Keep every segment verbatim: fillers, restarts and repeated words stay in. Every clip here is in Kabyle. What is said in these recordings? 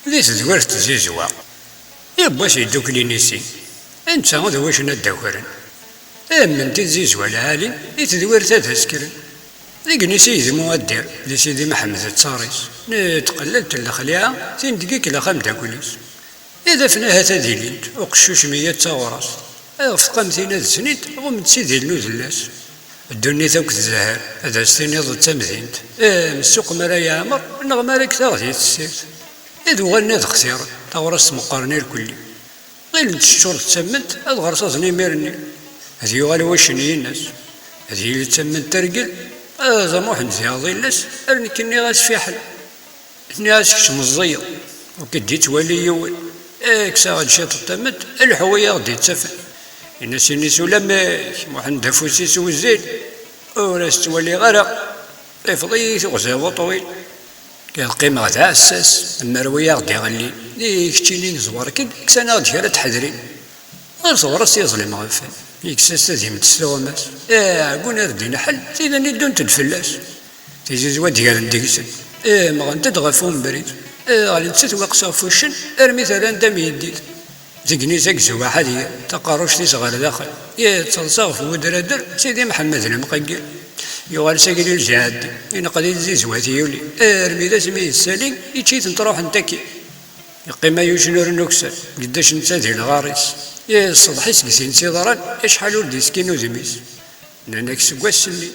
Di tedwirt n tzizwa, yiwwas yeddukel inisi, netta d wuccen ad d-akren. Ammen di tzizwa lɛali, i tedwirt ad as-kkren. Deg inisi yedmu addir, di Sidi Mḥemmed d ttaṛ-is, n tqellalt n lexliɛa, tin deg ikellex ameddakel-is. Ad afen ahat ad ilint, uqeccuc mi ad d taɣrast, ɣef tqamtin ad snint, ɣumm-d s idil n udellas. Ddunit akk tezher, ad as-tiniḍ d tamdint, eh, m ssuq mi ara yeɛmer, neɣ mi ara yektaɣ di tessirt. Ad uɣalen ad xtiren, taɣrast meqqren irkelli. Ɣilent teččur d tamment, ad ɣerṣaẓen imir-nni. Ad yuɣal wuccen yinnas. Ad yili d tamment tergel, ad amuḥ n ziɛḍ illas, ar nekk nniɣ-as fiḥel. Nniɣ-as kečč meẓẓiyeḍ, ur k-id-yettwali yiwen. Kkes-aɣ-d ciṭ n tamment, lḥu i aɣ-d-yettafen. Yenna-as inisi ulamek, Muḥend afus-is wezzil, ur as-ttwaliɣ ara, ifeḍ-iyi tuɣza n uṭwil. Ad qqimeɣ d aɛessas, mmerwi aɣ-d-iɣellin, di keččini neẓwer-k-id, kkes-aneɣ-d kra n tḥedrin. Ɣer teɣrast yeẓlem ɣef-, yekkes-as tadimt s tuɣmas. Aɛeggun ar d-ineḥḥel, tida-nni ddunt-d fell-as. Tizizwa d-gren deg-sen. Mmɣent-d ɣef umbrid. Ɣlint s twiqes ɣef uccen, armi t-rran d amyeddid. Tegnit agzul aḥadya, taqerruct-is ɣer daxel. Yettaḍsa ɣef udrader, Sidi Mḥemmed lemqeggel. Yuɣal s agellid Zɛaddi, ineqq di tzizwa tyuli, armi d asmi yessali, ičč-itent ruḥent akkin. Yeqqim ay ucnur n ukessar, geddac netta di lɣar-is. Yesseḍḥi seg sin s iḍran, acḥal ur d-iskin udem-is. Nnan-ak seg wass-nni,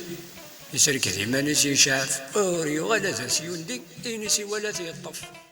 iserked iman-is yecɛef, ur yuɣal ad as-yundi, inisi wala ad t-yeṭṭef.